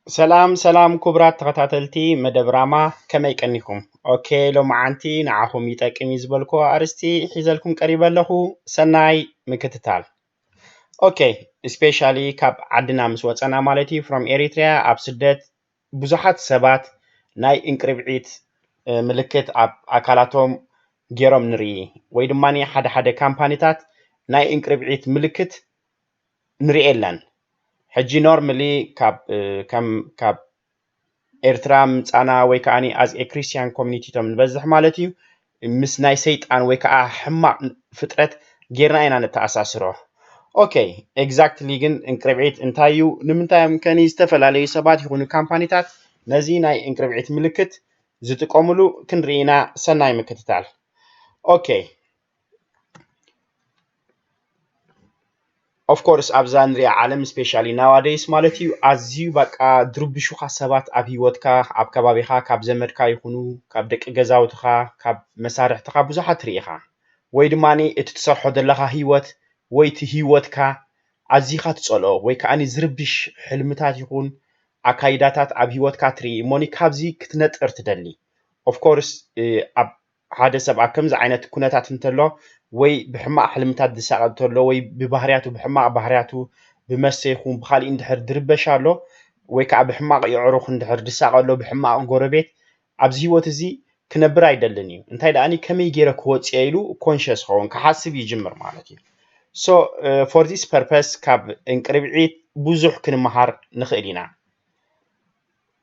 ሰላም ሰላም ክቡራት ተኸታተልቲ መደብ ራማ፣ ከመይ ቀኒኹም? ኦኬ፣ ሎማዓንቲ ንዓኹም ይጠቅም እዩ ዝበልኩዎ ኣርእስቲ ሒዘልኩም ቀሪበ ኣለኹ። ሰናይ ምክትታል። ኦኬ፣ ስፔሻሊ ካብ ዓድና ምስ ወፀና ማለት እዩ፣ from ኤሪትሪያ ኣብ ስደት ብዙሓት ሰባት ናይ እንቅርብዒት ምልክት ኣብ ኣካላቶም ገይሮም ንርኢ፣ ወይ ድማ ሓደ ሓደ ካምፓኒታት ናይ እንቅርብዒት ምልክት ንርኢ ኣለን። ሕጂ ኖርማሊ ካብ ከም ካብ ኤርትራ ምጻና ወይ ከዓ as a Christian community ቶም ንበዝሕ ማለት እዩ፣ ምስ ናይ ሰይጣን ወይ ከዓ ሕማቕ ፍጥረት ጌርና ኢና ነተኣሳስሮ። ኦኬ፣ ኤግዛክትሊ ግን እንቅርብዒት እንታይ እዩ? ንምንታይ እዮም ከኒ ዝተፈላለዩ ሰባት ይኹኑ ካምፓኒታት ነዚ ናይ እንቅርብዒት ምልክት ዝጥቀምሉ? ክንርኢ ኢና። ሰናይ ምክትታል። ኦኬ፣ ኦፍኮርስ ኣብዛ ንሪኣ ዓለም ስፔሻሊ ናዋደይስ ማለት እዩ ኣዝዩ በቃ ድርብሹኻ ሰባት ኣብ ህይወትካ ኣብ ከባቢኻ ካብ ዘመድካ ይኹኑ ካብ ደቂ ገዛውትኻ ካብ መሳርሕትኻ ብዙሓት ትርኢ ኢኻ። ወይ ድማ እቲ ትሰርሖ ዘለኻ ህይወት ወይ እቲ ህይወትካ ኣዚኻ ትጸልኦ ወይ ከዓኒ ዝርብሽ ሕልምታት ይኹን ኣካይዳታት ኣብ ህይወትካ ትርኢ እሞኒ ካብዚ ክትነጥር ትደሊ። ኦፍኮርስ ኣብ ሓደ ሰብ ኣብ ከምዚ ዓይነት ኩነታት እንተሎ ወይ ብሕማቕ ሕልምታት ዝሳቐ እንተሎ ወይ ብባህርያቱ ብሕማቕ ባህርያቱ ብመስተ ይኹን ብካሊእ እንድሕር ዝርበሽ ኣሎ ወይ ከዓ ብሕማቕ የዕሩኽ እንድሕር ዝሳቐ ኣሎ ብሕማቕ ጎረቤት ኣብዚ ህይወት እዚ ክነብር ኣይደልን እዩ። እንታይ ደኣኒ ከመይ ገይረ ክወፅኦ ኢሉ ኮንሸስ ኸውን ክሓስብ ይጅምር ማለት እዩ። So for this purpose ካብ እንቅርብዒት ብዙሕ ክንመሃር ንኽእል ኢና።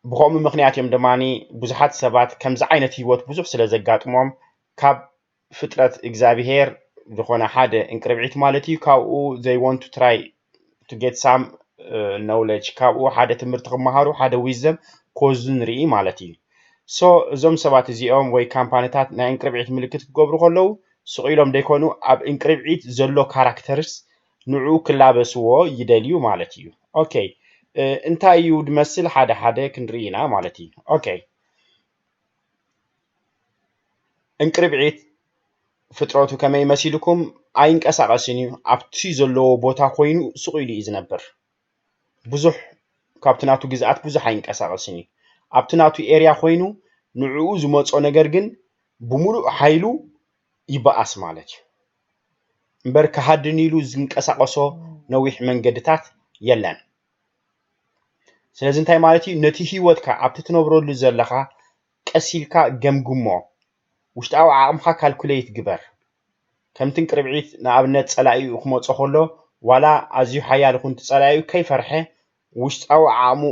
ብኸምኡ ምኽንያት እዮም ድማ ብዙሓት ሰባት ከምዚ ዓይነት ህይወት ብዙሕ ስለ ዘጋጥሞም ካብ ፍጥረት እግዚኣብሄር ዝኾነ ሓደ እንቅርብዒት ማለት እዩ ካብኡ they want to try to get some knowledge ካብኡ ሓደ ትምህርቲ ክመሃሩ ሓደ wisdom ክወስዱ ንርኢ ማለት እዩ። So እዞም ሰባት እዚኦም ወይ ካምፓኒታት ናይ እንቅርብዒት ምልክት ክገብሩ ከለዉ ስቕ ኢሎም ዘይኮኑ ኣብ እንቅርብዒት ዘሎ ካራክተርስ ንዕኡ ክላበስዎ ይደልዩ ማለት እዩ። ኦኬ፣ እንታይ እዩ ዝመስል ሓደ ሓደ ክንርኢ ኢና ማለት እዩ። ኦኬ፣ እንቅርብዒት ፍጥረቱ ከመይ መሲልኩም ኣይንቀሳቐስን እዩ። ኣብቲ ዘለዎ ቦታ ኮይኑ ስቕ ኢሉ እዩ ዝነብር። ብዙሕ ካብቲ ናቱ ግዝኣት ብዙሕ ኣይንቀሳቐስን እዩ። ኣብቲ ናቱ ኤርያ ኮይኑ ንዕኡ ዝመጾ ነገር ግን ብምሉእ ሓይሉ ይበኣስ ማለት እዩ። እምበር ክሃድን ኢሉ ዝንቀሳቐሶ ነዊሕ መንገድታት የለን። ስለዚ እንታይ ማለት እዩ? ነቲ ህይወትካ ኣብቲ ትነብረሉ ዘለኻ ቀስ ኢልካ ገምግሞ። ውሽጣዊ ዓቕምኻ ካልኩሌት ግበር። ከምቲ እንቅርብዒት ንኣብነት ጸላኢኡ ክመጾ ከሎ ዋላ ኣዝዩ ሓያል ይኹን እቲ ጸላኢኡ ከይፈርሐ ውሽጣዊ ዓቕሙ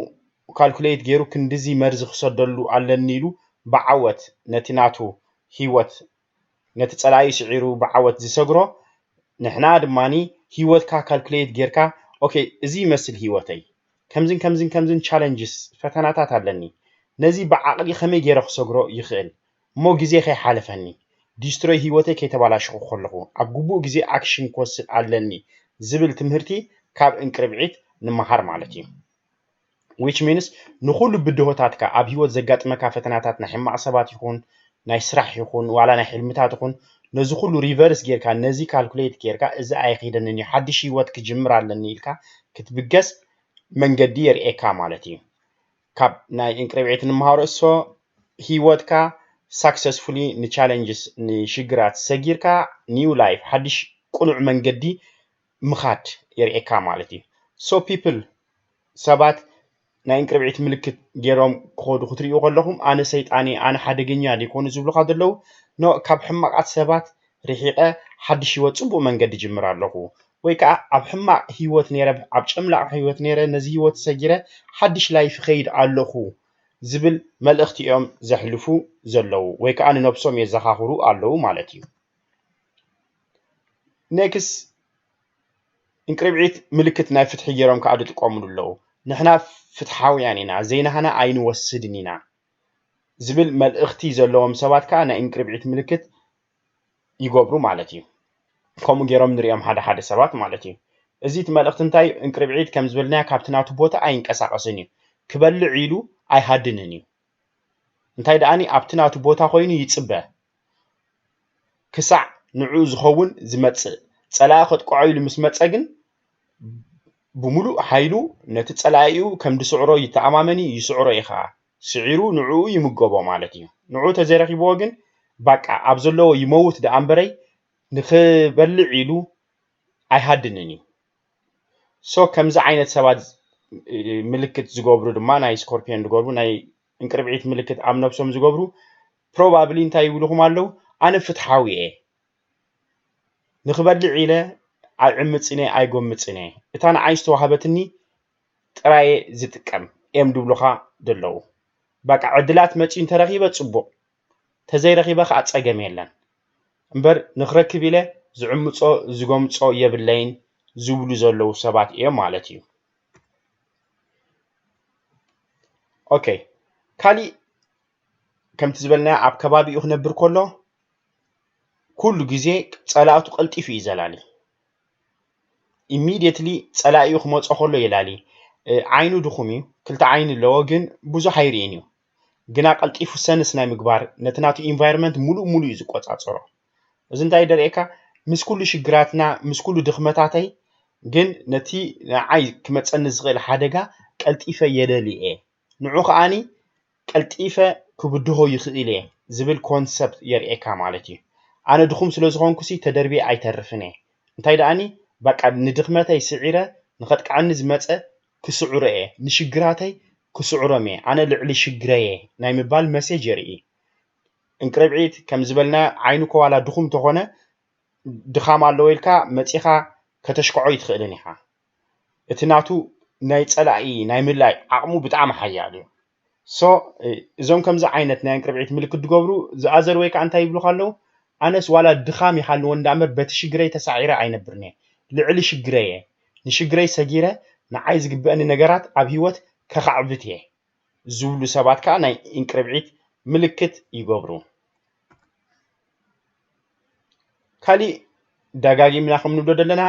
ካልኩሌት ገይሩ ክንድዚ መርዚ ክሰደሉ ኣለኒ ኢሉ ብዓወት ነቲ ናቱ ህይወት ነቲ ጸላኢ ስዒሩ ብዓወት ዝሰግሮ ንሕና ድማ ህይወትካ ካልኩሌት ጌርካ ኦኬ እዚ ይመስል ህይወተይ ከምዝን ከምዝን ከምዝን ቻለንጅስ ፈተናታት ኣለኒ ነዚ ብዓቕሊ ከመይ ገይረ ክሰግሮ ይኽእል እሞ ግዜ ከይሓለፈኒ ዲስትሮይ ህይወተይ ከይተባላሽኹ ከለኹ ኣብ ግቡእ ግዜ ኣክሽን ክወስድ ኣለኒ ዝብል ትምህርቲ ካብ እንቅርብዒት ንመሃር ማለት እዩ። Which means ንኹሉ ብድሆታትካ ኣብ ህይወት ዘጋጥመካ ፈተናታት ናይ ሕማቕ ሰባት ይኹን ናይ ስራሕ ይኹን ዋላ ናይ ሕልምታት ይኹን ነዚ ኩሉ ሪቨርስ ጌርካ ነዚ ካልኩሌት ጌርካ እዚ ኣይኺደንን እዩ ሓድሽ ህይወት ክጅምር ኣለኒ ኢልካ ክትብገስ መንገዲ የርእየካ ማለት እዩ። ካብ ናይ እንቅርብዒት ንመሃሮ እሶ ህይወትካ ሳክሰስፉሊ ንቻለንጅስ ንሽግራት ሰጊርካ ኒው ላይፍ ሓድሽ ቅኑዕ መንገዲ ምኻድ የርእየካ ማለት እዩ። So people ሰባት ናይ እንቅርብዒት ምልክት ገይሮም ክኸዱ ክትርእዩ ከለኹም ኣነ ሰይጣን እየ ኣነ ሓደገኛ እየ ዘይኮኑ ዝብሉኻ ዘለዉ ኖ ካብ ሕማቓት ሰባት ርሒቐ ሓድሽ ህይወት ፅቡቕ መንገዲ ጅምር ኣለኹ ወይ ከዓ ኣብ ሕማቕ ህይወት ነይረ ኣብ ጨምላቕ ህይወት ነይረ ነዚ ህይወት ሰጊረ ሓድሽ ላይፍ ይኸይድ ኣለኹ ዝብል መልእኽቲ እዮም ዘሕልፉ ዘለዉ ወይ ከዓ ንነብሶም የዘኻኽሩ ኣለዉ ማለት እዩ። ኔክስ እንቅርብዒት ምልክት ናይ ፍትሒ ገይሮም ከዓ ዝጥቀምሉ ኣለዉ። ንሕና ፍትሓውያን ኢና፣ ዘይናህና ኣይንወስድን ኢና ዝብል መልእኽቲ ዘለዎም ሰባት ከዓ ናይ እንቅርብዒት ምልክት ይገብሩ ማለት እዩ። ከምኡ ገይሮም ንሪኦም ሓደ ሓደ ሰባት ማለት እዩ። እዚ እቲ መልእኽቲ እንታይ እዩ? እንቅርብዒት ከም ዝበልናዮ ካብቲ ናቱ ቦታ ኣይንቀሳቐስን እዩ። ክበልዕ ኢሉ ኣይሃድንን እዩ። እንታይ ደኣኒ ኣብቲ ናቱ ቦታ ኮይኑ ይጽበ ክሳዕ ንዕኡ ዝኸውን ዝመጽእ ጸላኢ ከጥቅዖ ኢሉ ምስ መጸ ግን ብምሉእ ሓይሉ ነቲ ጸላኢኡ ከም ዝስዕሮ ይተኣማመን እዩ፣ ይስዕሮ እዩ ኸዓ። ስዒሩ ንዕኡ ይምገቦ ማለት እዩ። ንዕኡ ተዘይረኺብዎ ግን ባቃ ኣብ ዘለዎ ይመውት ደኣ እምበረይ ንኽበልዕ ኢሉ ኣይሃድንን እዩ። ሶ ከምዚ ዓይነት ሰባት ምልክት ዝገብሩ ድማ ናይ ስኮርፒዮን ዝገብሩ ናይ እንቅርብዒት ምልክት ኣብ ነብሶም ዝገብሩ ፕሮባብሊ እንታይ ይብልኹም ኣለዉ? ኣነ ፍትሓዊ እየ። ንኽበልዕ ኢለ ኣይዕምፅን እየ ኣይጎምፅን እየ። እታ ንዓይ ዝተዋህበትኒ ጥራየ ዝጥቀም እዮም ድብሉኻ ዘለዉ። በቃ ዕድላት መፅዩ እንተረኺበ ፅቡቕ፣ ተዘይረኺበ ከዓ ፀገም የለን። እምበር ንኽረክብ ኢለ ዝዕምፆ ዝጎምፆ የብለይን ዝብሉ ዘለዉ ሰባት እዮም ማለት እዩ። ኦኬ፣ ካሊእ ከምቲ ዝበልናዮ ኣብ ከባቢኡ ክነብር ከሎ ኩሉ ግዜ ጸላእቱ ቀልጢፉ እዩ ዘላሊ። ኢሚድየትሊ ጸላኢኡ ክመጾ ከሎ የላሊ። እ፣ ዓይኑ ድኹም እዩ፣ ክልተ ዓይኒ ኣለዎ፣ ግን ብዙሕ ኣይርእን እዩ። ግና ቀልጢፉ ሰንስ ናይ ምግባር ነቲ ናቱ ኢንቫይሮንመንት ሙሉእ ሙሉእ እዩ ዝቆጻጸሮ። እዚ እንታይ ደርእየካ? ምስ ኩሉ ሽግራትና፣ ምስ ኩሉ ድኽመታተይ ግን ነቲ ንዓይ ክመጸኒ ዝኽእል ሓደጋ ቀልጢፈ የለሊ እየ። ንዑ ከኣኒ ቀልጢፈ ክብድሆ ይኽእል እየ ዝብል ኮንሰፕት የርእየካ ማለት እዩ። ኣነ ድኹም ስለ ዝኾንኩሲ ተደርብየ ኣይተርፍን እየ። እንታይ ደኣኒ በቃ ንድኽመተይ ስዒረ ንኸጥቅዐኒ ዝመጸ ክስዕሮ እየ፣ ንሽግራተይ ክስዕሮም እየ፣ ኣነ ልዕሊ ሽግረይ እየ ናይ ምባል መሴጅ የርኢ። እንቅርብዒት ከም ዝበልና ዓይኑ ከዋላ ድኹም ተኾነ ድኻም ኣለዎ ኢልካ መጺኻ ከተሽክዖ ይትኽእልን ኢኻ። እቲ ናቱ ናይ ጸላኢ ናይ ምልላይ ዓቕሙ ብጣዕሚ ሓያል እዩ። ሶ እዞም ከምዚ ዓይነት ናይ እንቅርብዒት ምልክት ዝገብሩ ዝኣዘር ወይ ከዓ እንታይ ይብሉካ ኣለዉ? ኣነስ ዋላ ድኻም ይሃልዎ እንዳ እምበር በቲ ሽግረይ ተሳዒረ ኣይነብርን እየ። ልዕሊ ሽግረይ እየ። ንሽግረይ ሰጊረ ንዓይ ዝግበአኒ ነገራት ኣብ ህይወት ከኻዕብት እየ ዝብሉ ሰባት ከዓ ናይ እንቅርብዒት ምልክት ይገብሩ። ካሊእ ደጋጊምና ከም ንብሎ ዘለና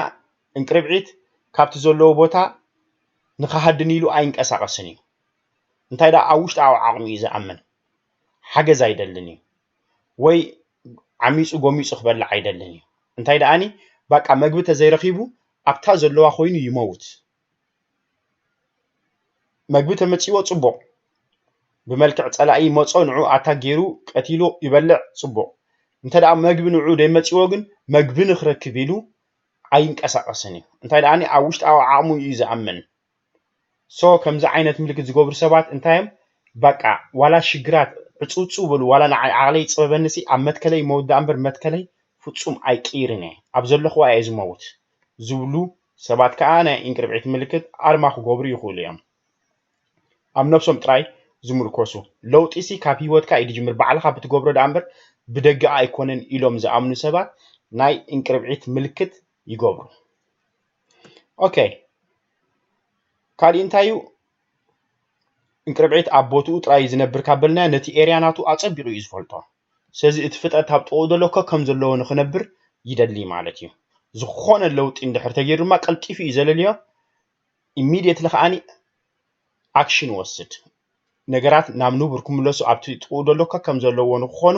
እንቅርብዒት ካብቲ ዘለዎ ቦታ ንኽሃድን ኢሉ ኣይንቀሳቐስን እዩ። እንታይ ደኣ ኣብ ውሽጣዊ ዓቕሚ እዩ ዝኣምን። ሓገዝ ኣይደልን እዩ። ወይ ዓሚፁ ጎሚፁ ክበልዕ ኣይደልን እዩ። እንታይ ደኣኒ ባቃ መግቢ ተዘይረኺቡ ኣብታ ዘለዋ ኮይኑ ይመውት። መግቢ ተመጺዎ ጽቡቕ፣ ብመልክዕ ጸላኢ ይመጾ ንዑ ኣታክ ገይሩ ቀቲሉ ይበልዕ ጽቡቕ። እንተ ደኣ መግቢ ንዑ ደይመጺዎ ግን መግቢ ንኽረክብ ኢሉ ኣይንቀሳቐስን እዩ። እንታይ ደኣኒ ኣብ ውሽጣዊ ዓቕሙ እዩ ዝኣምን። ሶ ከምዚ ዓይነት ምልክት ዝገብሩ ሰባት እንታይ እዮም? በቃ ዋላ ሽግራት ዕጽውጽው በሉ፣ ዋላ ንዓይ ዓቕለይ ይጽበበኒሲ ኣብ መትከለይ ይመውት ደኣ እምበር መትከለይ ፍጹም ኣይቅይርን እየ፣ ኣብ ዘለኽዋ እየ ዝመውት ዝብሉ ሰባት ከኣ ናይ እንቅርብዒት ምልክት ኣርማ ክገብሩ ይኽእሉ እዮም። ኣብ ነብሶም ጥራይ ዝምርኮሱ። ለውጢሲ ካብ ህይወትካ እዩ ዝጅምር፣ ባዕልኻ ብትገብሮ ደኣ እምበር ብደገ ኣይኮነን ኢሎም ዝኣምኑ ሰባት ናይ እንቅርብዒት ምልክት ይገብሩ። ኦኬ፣ ካሊእ እንታይ እዩ? እንቅርብዒት ኣብ ቦትኡ ጥራይ ዝነብር ካብ በልና ነቲ ኤርያ ናቱ ኣጸቢቑ እዩ ዝፈልጦ። ስለዚ እቲ ፍጥረት ኣብ ጥቕኡ ዘሎ ከከም ዘለዎ ንኽነብር ይደሊ ማለት እዩ። ዝኾነ ለውጢ እንድሕር ተገይሩ ድማ ቀልጢፉ እዩ ዘለልዮ። ኢሚድየትሊ ከኣኒ ኣክሽን ወስድ። ነገራት ናብ ንቡር ክምለሱ ኣብቲ ጥቕኡ ዘሎ ከከም ዘለዎ ንክኾኑ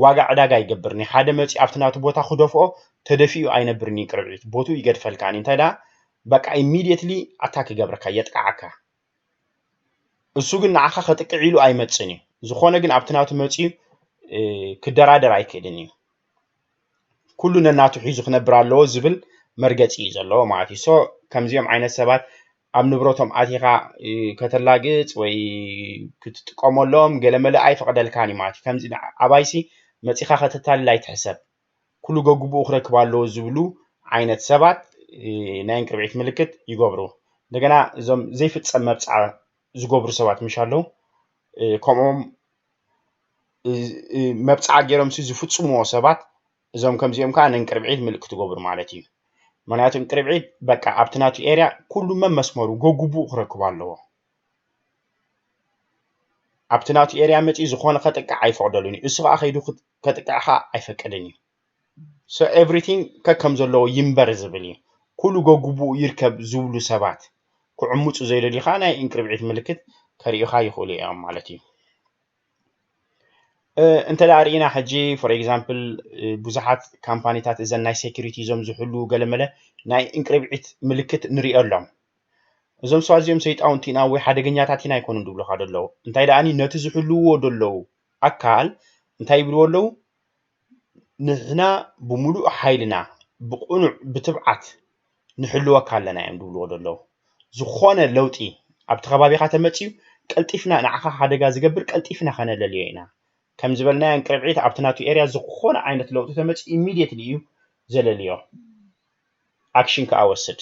ዋጋ ዕዳጋ ይገብር። ናይ ሓደ መፂ ኣብቲ ናቱ ቦታ ክደፍኦ ተደፊኡ ኣይነብርን እዩ። ቅርብዒት ቦትኡ ይገድፈልካ። እንታይ ደኣ በቃ ኢሚድየትሊ ኣታክ ይገብረካ፣ የጥቃዓካ። እሱ ግን ንዓኻ ከጥቅዕ ኢሉ ኣይመፅን እዩ። ዝኾነ ግን ኣብቲ ናቱ መፂኡ ክደራደር ኣይክእልን እዩ። ኩሉ ነናቱ ሒዙ ክነብር ኣለዎ ዝብል መርገፂ እዩ ዘለዎ ማለት እዩ። ሶ ከምዚኦም ዓይነት ሰባት ኣብ ንብረቶም ኣቲኻ ከተላግፅ ወይ ክትጥቀመሎም ገለመለ ኣይፈቕደልካን እዩ ማለት እዩ። ከምዚ ኣባይሲ መፂኻ ከተታልል ኣይትሕሰብ። ኩሉ ገግቡኡ ክረክብ ኣለዎ ዝብሉ ዓይነት ሰባት ናይ እንቅርብዒት ምልክት ይገብሩ። እንደገና እዞም ዘይፍፀም መብፅዓ ዝገብሩ ሰባት ምሽ ኣለዉ። ከምኦም መብፅዓ ገይሮም ዝፍፅምዎ ሰባት እዞም ከምዚኦም ከዓ ንእንቅርብዒት ምልክት ይገብሩ ማለት እዩ። ምክንያቱ እንቅርብዒት በቃ ኣብቲ ናቱ ኤርያ ኩሉ መመስመሩ ገግቡኡ ክረክብ ኣለዎ። ኣብቲ ናቱ ኤርያ መፂኡ ዝኾነ ከጥቅዕ ኣይፈቕደሉን እዩ። እሱ ከዓ ከይዱ ከጥቅዕኻ ኣይፈቅድን እዩ። So everything ከከም ዘለዎ ይንበር ዝብል እዩ። ኩሉ ገግቡኡ ይርከብ ዝብሉ ሰባት ክዕምፁ ዘይደልዩ ከዓ ናይ እንቅርብዒት ምልክት ከርእዩኻ ይኽእሉ እዮም ማለት እዩ። እንተ ደኣ ርኢና ሕጂ for example ብዙሓት ካምፓኒታት እዘን ናይ ሴኩሪቲ እዞም ዝሕሉ ገለመለ ናይ እንቅርብዒት ምልክት ንሪኦ ኣሎም። እዞም ሰባት እዚኦም ሰይጣውንቲ ኢና ወይ ሓደገኛታት ኢና ኣይኮኑን ዝብሉኻ ዘለዉ። እንታይ ደኣኒ ነቲ ዝሕልውዎ ዘለዉ ኣካል እንታይ ይብልዎ ኣለዉ? ንሕና ብምሉእ ሓይልና ብቕኑዕ ብትብዓት ንሕልወካ ኣለና እዮም ዝብልዎ ዘለዉ። ዝኾነ ለውጢ ኣብቲ ከባቢኻ ተመፅዩ ቀልጢፍና ንዓኻ ሓደጋ ዝገብር ቀልጢፍና ከነለልዮ ኢና። ከም ዝበልናዮ እንቅርብዒት ኣብቲ ናቱ ኤርያ ዝኾነ ዓይነት ለውጢ ተመፅዩ ኢሚድየትሊ እዩ ዘለልዮ ኣክሽን ከዓ ወስድ።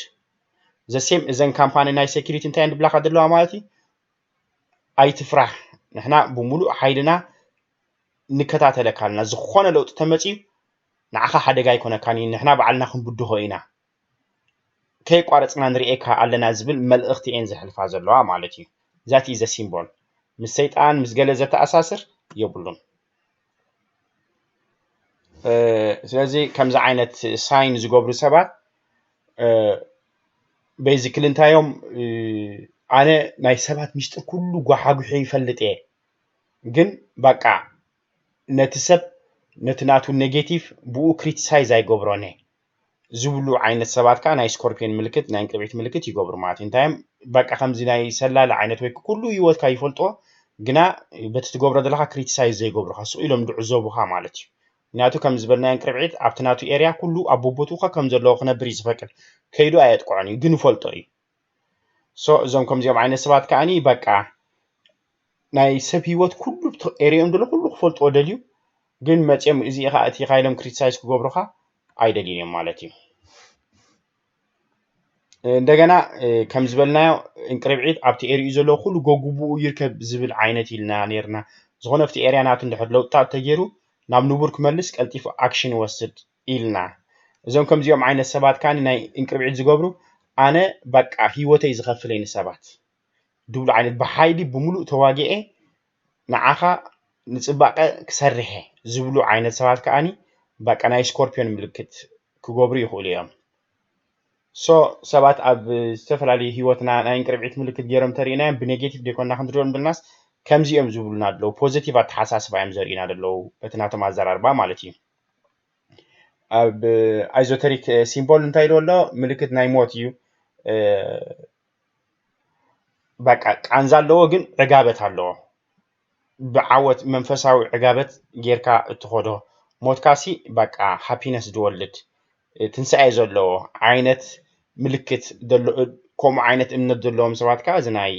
ዘሴም እዘን ካምፓኒ ናይ ሴኪሪቲ እንታይ እየን ዝብላካ ዘለዋ ማለት እዩ? ኣይትፍራህ፣ ንሕና ብምሉእ ሓይልና ንከታተለካ ኣለና። ዝኾነ ለውጢ ተመፅዩ ንዓኻ ሓደጋ ኣይኮነካን እዩ፣ ንሕና ባዕልና ክንብድሆ ኢና፣ ከየቋረፅና ንርእየካ ኣለና ዝብል መልእኽቲ እየን ዘሕልፋ ዘለዋ ማለት እዩ። ዛት ኢዘ ሲምቦል ምስ ሰይጣን ምስ ገለ ዘተኣሳስር የብሉን። ስለዚ ከምዚ ዓይነት ሳይን ዝገብሩ ሰባት ቤዚክሊ እንታዮም ኣነ ናይ ሰባት ሚስጥር ኩሉ ጓሓጉሒ ይፈልጥ እየ፣ ግን በቃ ነቲ ሰብ ነቲ ናቱ ኔጌቲቭ ብኡ ክሪቲሳይዝ ኣይገብሮን እየ ዝብሉ ዓይነት ሰባት ከዓ ናይ ስኮርፒዮን ምልክት ናይ እንቅርቢት ምልክት ይገብሩ ማለት እዩ። እንታዮም በቃ ከምዚ ናይ ሰላሊ ዓይነት ወይ ኩሉ ህይወትካ ይፈልጦ ግና በቲ ትገብሮ ዘለካ ክሪቲሳይዝ ዘይገብሩካ ስቕ ኢሎም ዝዕዘቡካ ማለት እዩ። ምክንያቱ ከም ዝበልናዮ እንቅርብዒት ኣብቲ ናቱ ኤርያ ኩሉ ኣብ ቦቦትኡ ከም ዘለዎ ክነብር እዩ ዝፈቅድ። ከይዱ ኣየጥቅዖን እዩ ግን ይፈልጦ እዩ። ሶ እዞም ከምዚኦም ዓይነት ሰባት ከዓኒ በቃ ናይ ሰብ ህይወት ኩሉ ኤርኦም ዘሎ ኩሉ ክፈልጥዎ ደልዩ ግን መፅኦም እዚ ኢኻ እቲ ኢኻ ኢሎም ክሪቲሳይዝ ክገብሩካ ኣይደልዩን እዮም ማለት እዩ። እንደገና ከም ዝበልናዮ እንቅርብዒት ኣብቲ ኤሪኡ ዘሎ ኩሉ ገጉብኡ ይርከብ ዝብል ዓይነት ኢልና ነርና። ዝኾነ ኣብቲ ኤርያ ናቱ እንድሕር ለውጥታት ተገይሩ ናብ ንቡር ክመልስ ቀልጢፉ ኣክሽን ይወስድ ኢልና። እዞም ከምዚኦም ዓይነት ሰባት ከዓኒ ናይ እንቅርብዒት ዝገብሩ ኣነ በቃ ህይወተይ ዝኸፍለይ ንሰባት ድብሉ ዓይነት ብሓይሊ ብምሉእ ተዋጊኤ ንዓኻ ንፅባቐ ክሰርሐ ዝብሉ ዓይነት ሰባት ከዓኒ በቃ ናይ ስኮርፒዮን ምልክት ክገብሩ ይኽእሉ እዮም። ሶ ሰባት ኣብ ዝተፈላለዩ ህይወትና ናይ እንቅርብዒት ምልክት ገይሮም ተሪእናዮም ብኔጌቲቭ ደይኮንና ክንሪኦ ንብልናስ ከምዚ እዮም ዝብሉና ኣለዉ። ፖዘቲቭ ኣተሓሳስባ እዮም ዘርእዩና ዘለዉ በቲ ናቶም ኣዘራርባ ማለት እዩ። ኣብ ኣይዞተሪክ ሲምቦል እንታይ ኢሉ ኣሎ? ምልክት ናይ ሞት እዩ። በቃ ቃንዛ ኣለዎ ግን ዕጋበት ኣለዎ። ብዓወት መንፈሳዊ ዕጋበት ጌርካ እትኸዶ ሞትካሲ በቃ ሃፒነስ ዝወልድ ትንሳኤ ዘለዎ ዓይነት ምልክት ከምኡ ዓይነት እምነት ዘለዎም ሰባት ከዓ እዚ ናይ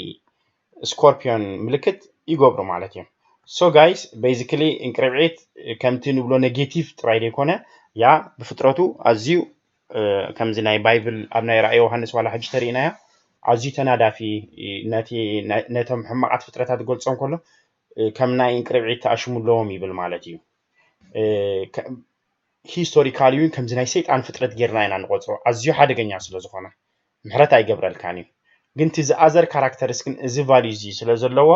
ስኮርፒዮን ምልክት ይገብሩ ማለት እዮም። ሶ ጋይስ ቤዚክሊ እንቅርብዒት ከምቲ ንብሎ ኔጌቲቭ ጥራይ ዘይኮነ ያ ብፍጥረቱ ኣዝዩ ከምዚ ናይ ባይብል ኣብ ናይ ራእይ ዮሃንስ ዋላ ሕጂ ተሪእናዮ ኣዝዩ ተናዳፊ ነቶም ሕማቓት ፍጥረታት ዝገልፆም ከሎ ከም ናይ እንቅርብዒት ተኣሽሙ ኣለዎም ይብል ማለት እዩ። ሂስቶሪካሊ እውን ከምዚ ናይ ሰይጣን ፍጥረት ጌርና ኢና ንቆፅሮ ኣዝዩ ሓደገኛ ስለ ዝኾነ ምሕረት ኣይገብረልካን እዩ። ግን እቲ ዝኣዘር ካራክተርስ ግን እዚ ቫልዩ እዚ ስለ ዘለዎ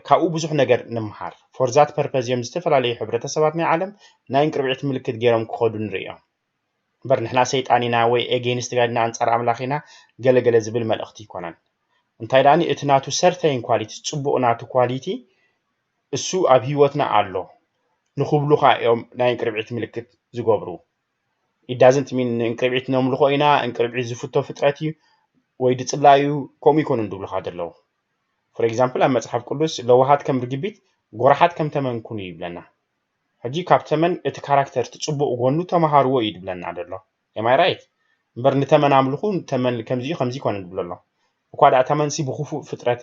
ካብኡ ብዙሕ ነገር ንምሃር። ፎር ዛት ፐርፐዝ እዮም ዝተፈላለዩ ሕብረተሰባት ናይ ዓለም ናይ እንቅርብዒት ምልክት ገይሮም ክኸዱ ንርእዮም። እምበር ንሕና ሰይጣን ኢና ወይ ኤጌንስት ጋድ ኢና ኣንጻር ኣምላኽ ኢና ገለ ገለ ዝብል መልእኽቲ ኣይኮነን። እንታይ ደኣኒ እቲ ናቱ ሰርተይን ኳሊቲ ፅቡቕ ናቱ ኳሊቲ እሱ ኣብ ህይወትና ኣሎ ንኽብሉኻ እዮም ናይ እንቅርብዒት ምልክት ዝገብሩ። ኢዳዝንት ሚን እንቅርብዒት ነምልኾ ኢና እንቅርብዒት ዝፍቶ ፍጥረት እዩ ወይ ድፅላ እዩ ከምኡ ይኮኑን ድብሉኻ ዘለዉ። ፎር ኤግዛምፕል ኣብ መፅሓፍ ቅዱስ ለዋሃት ከም ርግቢት ጎራሓት ከም ተመን ኩኑ ይብለና። ሕጂ ካብ ተመን እቲ ካራክተር እቲ ፅቡቕ ጎኑ ተምሃርዎ እዩ ድብለና ዘሎ። ኤማይ ራይት? እምበር ንተመን ኣምልኹ ተመን ከምዚ ከምዚ ይኮነ ድብሎ ኣሎ። እኳ ደኣ ተመንሲ ብክፉእ ፍጥረት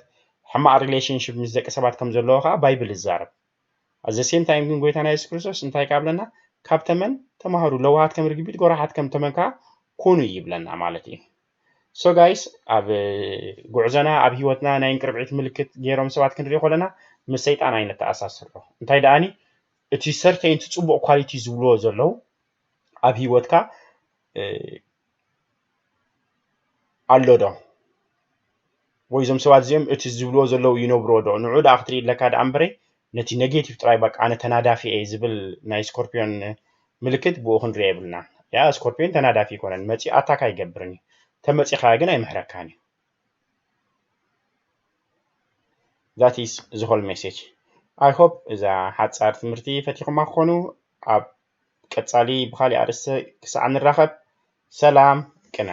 ሕማቕ ሪሌሽንሽፕ ምስ ደቂ ሰባት ከም ዘለዎ ከዓ ባይብል ይዛረብ። ኣዘ ሴም ታይም ግን ጎይታና የሱስ ክርስቶስ እንታይ ካብ ብለና? ካብ ተመን ተማሃሩ፣ ለዋሃት ከም ርግቢት ጎራሓት ከም ተመን ከዓ ኩኑ ይብለና ማለት እዩ። ሶ ጋይስ ኣብ ጉዕዞና ኣብ ህይወትና ናይ እንቅርብዒት ምልክት ገይሮም ሰባት ክንሪኦ ከለና ምስ ሰይጣን ኣይነተኣሳስሮ። እንታይ ደኣኒ እቲ ሰርተይንቲ ፅቡቕ ኳሊቲ ዝብልዎ ዘለዉ ኣብ ህይወትካ ኣሎ ዶ? ወይ እዞም ሰባት እዚኦም እቲ ዝብልዎ ዘለዉ ይነብርዎ ዶ? ንዑ ደኣ ክትርኢ ኣለካ ደኣ እምበረ ነቲ ኔጌቲቭ ጥራይ በቃ ኣነ ተናዳፊ እየ ዝብል ናይ ስኮርፒዮን ምልክት ብኡ ክንሪኦ የብልና። ያ ስኮርፒዮን ተናዳፊ ኣይኮነን፣ መፂኡ ኣታክ ኣይገብርን እዩ። ተመፂኻ ግን ኣይምሕረካን እዩ። That is the whole message. I hope እዛ ሓፃር ትምህርቲ ፈቲኹማ ክኾኑ። ኣብ ቀፃሊ ብካሊእ ኣርእስቲ ክሳዕ ንራኸብ ሰላም ቅነ።